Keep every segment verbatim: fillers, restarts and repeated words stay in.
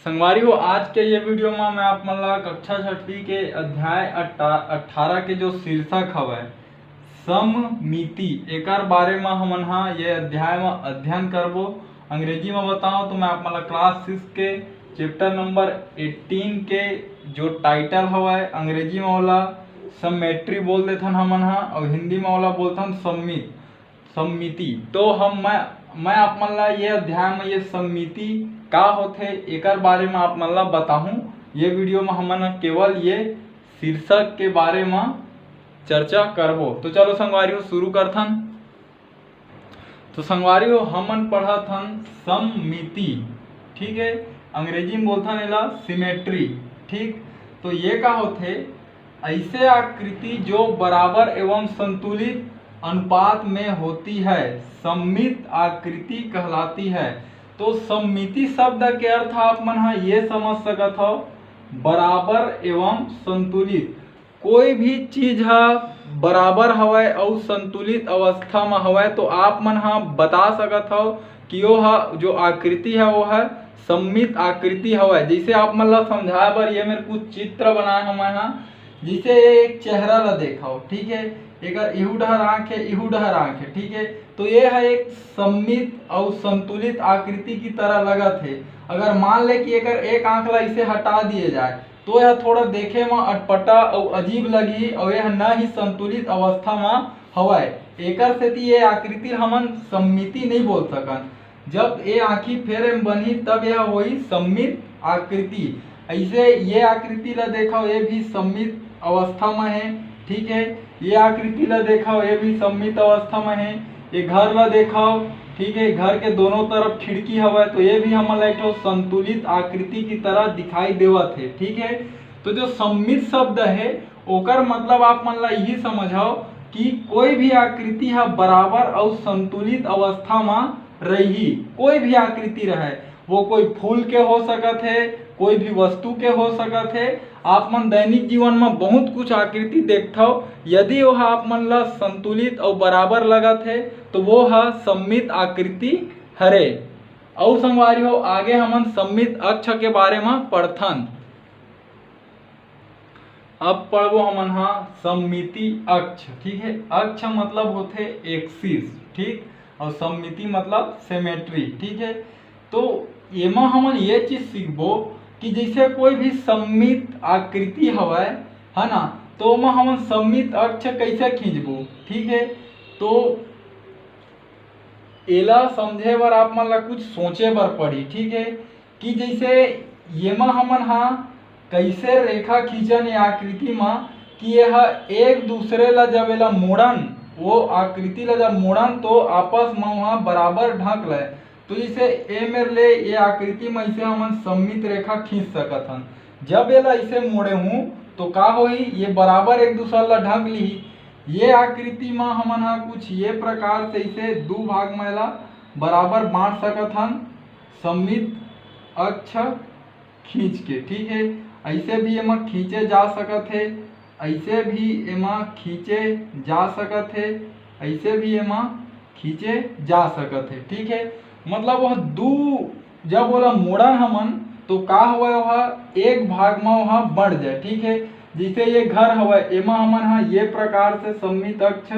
संगवारी हो, आज के ये वीडियो में मैं आप मन ला कक्षा छठवीं के अध्याय अट्ठा-, अट्ठारह के जो शीर्षक हवय सममिति, एकर बारे में हमन हा ये अध्याय में अध्ययन करबो। अंग्रेजी में बताओ तो मैं आप मन ला क्लास सिक्स के चैप्टर नंबर एटीन के जो टाइटल हवय अंग्रेजी में ओला सममेट्री बोल देथन हमन हा, और हिंदी में ओला बोलथन सममित सममिति। तो हम मैं मैं आप मन ला ये अध्याय में ये सममिति का होथे एकर बारे में आप मन ला बताहूँ। ये वीडियो में हमन केवल ये शीर्षक के बारे में चर्चा करबो। तो चलो संगवारी हो शुरू करथन। तो संगवारी हो हमन पढ़त हन सममिति, ठीक है, अंग्रेजी में बोलथन एला सिमेट्री, ठीक। तो ये का होथे? ऐसे आकृति जो बराबर एवं संतुलित अनुपात में होती है, सममित आकृति कहलाती है। तो सममिति शब्द के अर्थ आप मन हा ये समझ सकत हव, बराबर एवं संतुलित। कोई भी चीज हा बराबर हवय अउ संतुलित अवस्था म हवय, तो आप मन हा बता सकत हव कि ओ हा जो आकृति है वो हर सममित आकृति हवय। जैसे आप मन ला समझाए बर ये मेर कुछ चित्र बनाए हवं मैं हा, जैसे ये एक चेहरा ला देखव, ठीक है, एकर इहू डहर आँख है, इहू डहर आँख है, ठीक है, तो ये है एक सममित अउ संतुलित आकृति की तरह लगत है। अगर मान ले कि एकर एक आँख ला इसे हटा दिए जाए तो यह थोड़ा देखे म अटपटा अउ अजीब लगही अउ यह न ही संतुलित अवस्था म हवय। एकर सेती ये आकृति हमन सममिति नहीं बोल सकन। जब ये आँखी फेर एम बनही तब यह होही सममित आकृति। ऐसे ये आकृति ला देखव, ये भी सममित अवस्था म है, ठीक है। ये आकृति ला देखव, ये भी सममित अवस्था म है। ये घर ला देखव, ठीक है, घर के दोनों तरफ खिड़की हवय, तो ये भी हमन ला एक ठो संतुलित आकृति की तरह दिखाई देवत है, ठीक है। तो जो सममित शब्द है ओकर मतलब आप मन ला यही समझव कि कोई भी आकृति हा बराबर अउ संतुलित अवस्था म रही। कोई भी आकृति रहे, वो कोई फूल के हो सकत है, कोई भी वस्तु के हो सकत है। आप मन दैनिक जीवन में बहुत कुछ आकृति देखथव, यदि ओह आप मन ला संतुलित अउ बराबर लगत है तो वो ह सममित आकृति हरे। अउ संगवारी हो, आगे हमन सममित अक्ष के बारे में पढ़थन। अब पढ़बो हमन हा सममिति अक्ष, ठीक है। अक्ष मतलब होथे एक्सिस, ठीक, और सममिति मतलब सिमेट्री, ठीक है। तो एमा हमन ये चीज सीखबो कि जैसे कोई भी सममित आकृति हवय, है ना, तो ओमा हमन सममित अक्ष कैसे खींचबो, ठीक है। तो एला समझे बर आप मन ला कुछ सोचे बर पड़ी, ठीक है, कि जैसे येमा हमन हा कैसे रेखा खींचन ये आकृति म कि ये ह एक दूसरे ला जब एला मोड़न, वो आकृति ला जब मोड़न तो आपस म वहाँ बराबर ढक ले। तो जैसे ए मेर ले ये आकृति म इसे हमन सममित रेखा खींच सकत हन। जब एला इसे मोड़े हूँ तो का होही, ये बराबर एक दूसर ला ढक लिही। ये आकृति म हमन हा कुछ ये प्रकार से इसे दू भाग म एला बराबर बांट सकत हन। सममित अक्ष खींच के, ठीक है। ऐसे भी एमा खींचे जा सकत है, ऐसे भी एमा खींचे जा सकत है, ऐसे भी एमा खींचे जा सकत है, ठीक है। मतलब वह दू, जब ओला मोड़न हमन तो का होवय, वह एक भाग म वह बढ़ जाए, ठीक है। जैसे ये घर हवय, एमा हमन हा ये प्रकार से सममित अक्ष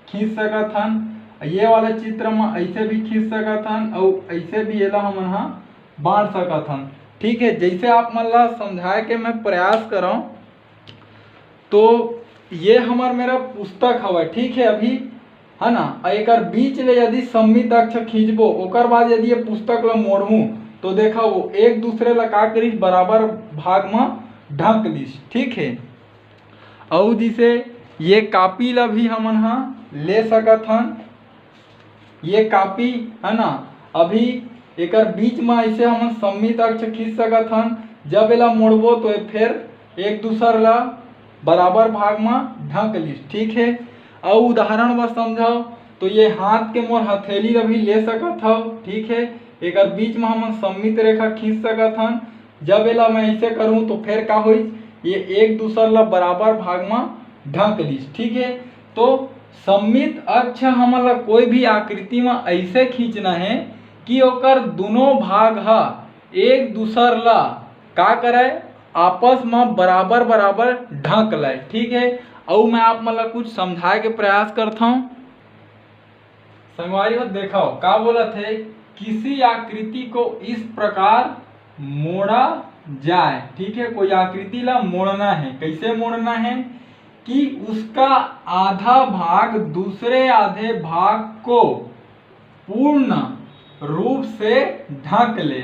खींच सकत हन। ये वाला चित्र म ऐसे भी खींच सकत हन, अउ ऐसे भी एला हमन हा बांट सकत हन, ठीक है। जैसे आप मन ला समझाए के मैं प्रयास करव, तो ये हमर मेरा पुस्तक हवय, ठीक है, अभी, है ना। अउ एकर बीच ले यदि सममित अक्ष खींचबो, ओकर बाद यदि ये पुस्तक ला मोड़हूँ, तो देखा वो एक दूसरे ला का करिस, बराबर भाग म ढक दिस, ठीक है। अउ जैसे ये कॉपी ला भी हमन हा ले सकत हन, ये कॉपी, है ना, अभी एकर बीच म ऐसे हमन सममित अक्ष खींच सकत हन। जब एला मोड़बो तो ये फेर एक दूसर ला बराबर भाग म ढक लिस, ठीक है। अउ उदाहरण बर समझव तो ये हाथ के मोर हथेली ला भी ले सकत हव, ठीक है। एकर बीच म हमन सममित रेखा खींच सकत हन। जब एला मैं ऐसे करूँ तो फेर का होइस, ये एक दूसर ला बराबर भाग म ढक लिस, ठीक है। तो सममित अक्ष हमन ला कोई भी आकृति म ऐसे खींचना है कि ओकर दोनों भाग ह एक दूसर ला का करे, आपस म बराबर बराबर ढंक लय। ठीक है, अउ मैं आप मन ला कुछ समझाए के प्रयास करथौं। संगवारी हो, देखो का बोलत हे, किसी आकृति को इस प्रकार मोड़ा जाए। ठीक है, कोई आकृति ला मोड़ना है। कैसे मोड़ना है? कि उसका आधा भाग दूसरे आधे भाग को पूर्ण रूप से ढक ले,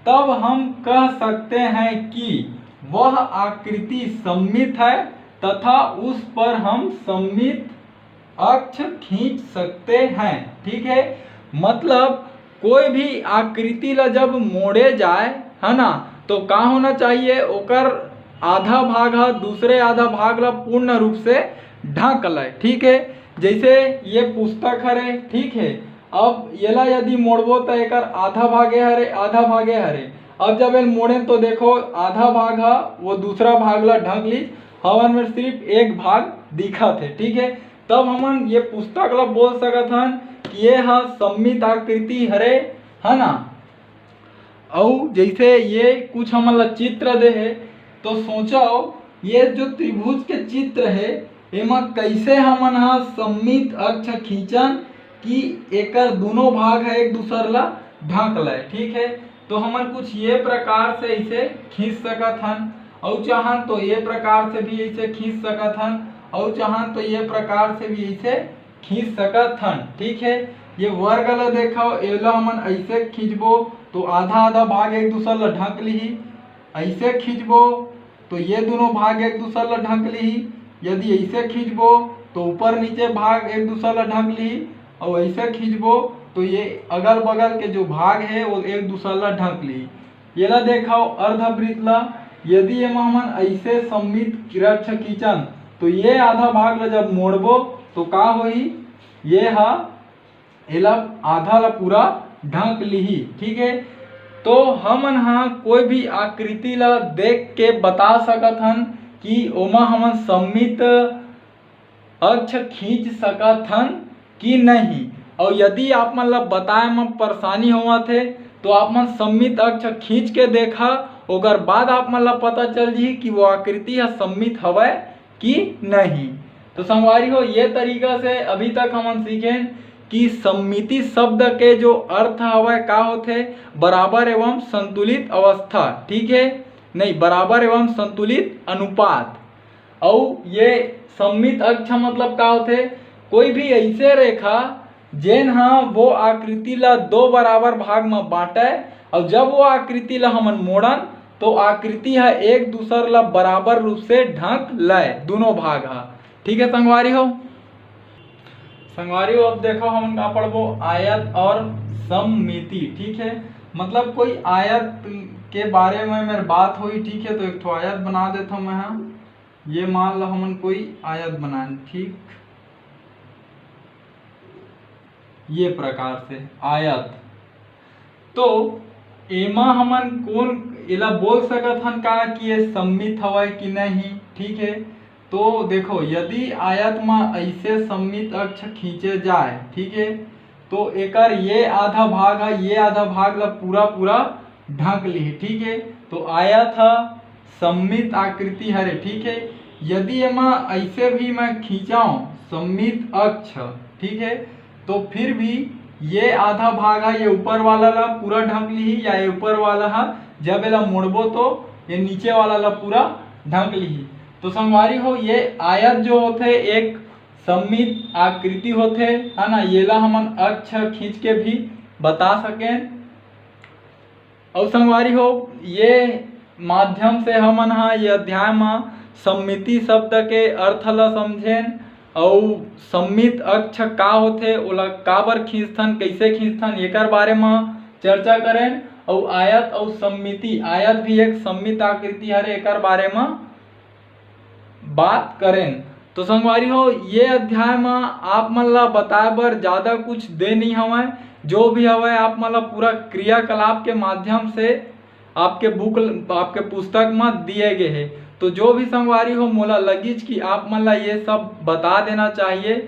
तब हम कह सकते हैं कि वह आकृति सममित है तथा उस पर हम सममित अक्ष खींच सकते हैं। ठीक है, मतलब कोई भी आकृति ला जब मोड़े जाए, है ना, तो का होना चाहिए? ओकर आधा भाग ह दूसरे आधा भाग ला पूर्ण रूप से ढक लय। ठीक है, जैसे ये पुस्तक हरे, ठीक है, अब येला यदि मोड़बो त एकर आधा भागे हरे, आधा भागे हरे। अब जब एल मोड़ेन तो देखो, आधा भाग ह वो दूसरा भाग ला ढक लीस, हमन में सिर्फ एक भाग दिखत हे। ठीक है, तब हमन ये पुस्तक ला बोल सकत हन कि ये ह सममित आकृति हरे, है ना। अउ जैसे ये कुछ हमन ला चित्र दे हे, तो सोचो, ये जो त्रिभुज के चित्र हे, एमा कैसे हमन ह सममित अक्ष खींचन कि एकर दोनों भाग ह एक दूसर ला ढक लय। ठीक है, तो हमन कुछ ये प्रकार से इसे खींच सकत हन, अउ चाहन तो ये प्रकार से भी इसे खींच सकत हन, अउ चाहन तो ये प्रकार से भी इसे खींच सकत हन। ठीक है, ये वर्ग ला देखो, एला हमन ऐसे खींचबो तो आधा आधा भाग एक दूसर ला ढक लिही, ऐसे खींचबो तो ये दोनों भाग एक दूसर ला ढक लिही। यदि ऐसे खींचबो तो ऊपर नीचे भाग एक दूसर ला ढक लिही, और ऐसे खींचबो तो ये अगल बगल के जो भाग है वो एक दूसर ला ढक लिही। येला देखो अर्धवृत्त ला, यदि एमा हमन ऐसे सममित अक्ष खींचन तो ये आधा भाग ला जब मोड़बो तो का होही, ये हा एला आधा ला पूरा ढक लिही। ठीक है, तो हमन हा कोई भी आकृति ला देख के बता सकत हन कि ओमा हमन सममित अक्ष खींच सकत हन कि नहीं। और यदि आप मन ला बताए म परेशानी होवत हे तो आप मन सममित अक्ष खींच के देखा, ओकर बाद आप मन ला पता चल जही कि वो आकृति ह सममित हवय कि नहीं। तो संगवारी हो, ये तरीका से अभी तक हमन सीखेन कि सममिति शब्द के जो अर्थ हवय का होथे, बराबर एवं संतुलित अवस्था। ठीक है, नहीं, बराबर एवं संतुलित अनुपात। अउ ये सममित अक्ष मतलब का होथे? कोई भी ऐसे रेखा जेन ह वो आकृति ला दो बराबर भाग म बांटय, अउ जब वो आकृति ला हमन मोड़न तो आकृति ह एक दूसर ला बराबर रूप से ढक लय, दोनों भाग ह। ठीक है संगवारी हो, संगवारी हो, अब देखो हमन का पढ़बो, आयत और सममिति। ठीक है, मतलब कोई आयत के बारे में मेर बात होई। ठीक है, तो एक ठो आयत बना देथव मैं ह। ये मान लो हमन कोई आयत बनान, ठीक, ये प्रकार से आयत। तो एमा हमन कोन एला बोल सकत हन का कि ये सममित हवय कि नहीं? ठीक है, तो देखो, यदि आयत म ऐसे सममित अक्ष खींचे जाए, ठीक है, तो एकर ये आधा भाग ह, ये आधा भाग ला पूरा पूरा ढक लिही। ठीक है, तो आयत ह सममित आकृति हरे। ठीक है, यदि एमा ऐसे भी मैं खींचाऊं सममित अक्ष, ठीक है, तो फिर भी ये आधा भाग ह ये ऊपर वाला ला पूरा ढक लिही, या ये ऊपर वाला ह जब एला मोड़बो तो ये नीचे वाला ला पूरा ढक लिही। तो संगवारी हो, ये आयत जो होथे एक सममित आकृति होथे, है ना, येला हमन अक्ष खींच के भी बता सकेन। अउ संगवारी हो, ये माध्यम से हमन ह ये अध्याय म सममिति शब्द के अर्थ ल समझेन, अउ सममित अक्ष का होथे, ओला काबर खींचथन, कइसे खींचथन, एकर बारे म चर्चा करेन। अउ आयत अउ सममिति, आयत भी एक सममित आकृति हरे, एकर बारे म बात करेन। तो संगवारी हो, ये अध्याय म आप मन ला बताए बर ज़्यादा कुछ दे नहीं हवय। जो भी हवय, आप मन ला पूरा क्रियाकलाप के माध्यम से आपके बुक, आपके पुस्तक म दिए गे हे। तो जो भी संगवारी हो, मोला लगिच कि आप मन ला ये सब बता देना चाहिए,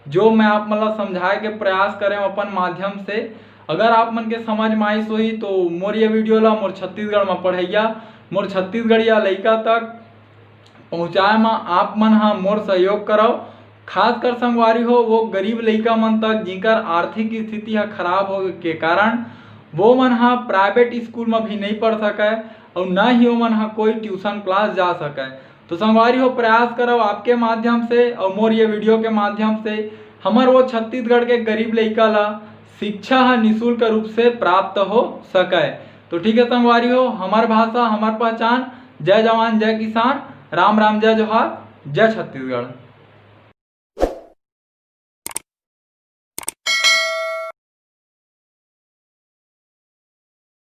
जो मैं आप मन ला समझाए के प्रयास करें अपन माध्यम से। अगर आप मन के समझ में आइस होही तो मोर ये वीडियो ला मोर छत्तीसगढ़ में पढ़इया, मोर छत्तीसगढ़िया लइका तक पहुँचाए में आप मन ह मोर सहयोग करव। खासकर संगवारी हो, वो गरीब लइका मन तक जिनकर आर्थिक स्थिति ह खराब हो के कारण वो मन ह प्राइवेट स्कूल में भी नहीं पढ़ सकय और न ही ओमन ह कोई ट्यूशन क्लास जा सकय। तो संगवारी हो, प्रयास करव आपके माध्यम से और मोर ये वीडियो के माध्यम से हमर वो छत्तीसगढ़ के गरीब लइका ला शिक्षा ह निशुल्क रूप से प्राप्त हो सकय। तो ठीक है संगवारी हो, हमर भाषा हमर पहचान। जय जवान, जय किसान, राम राम, जय जोहार, जय छत्तीसगढ़।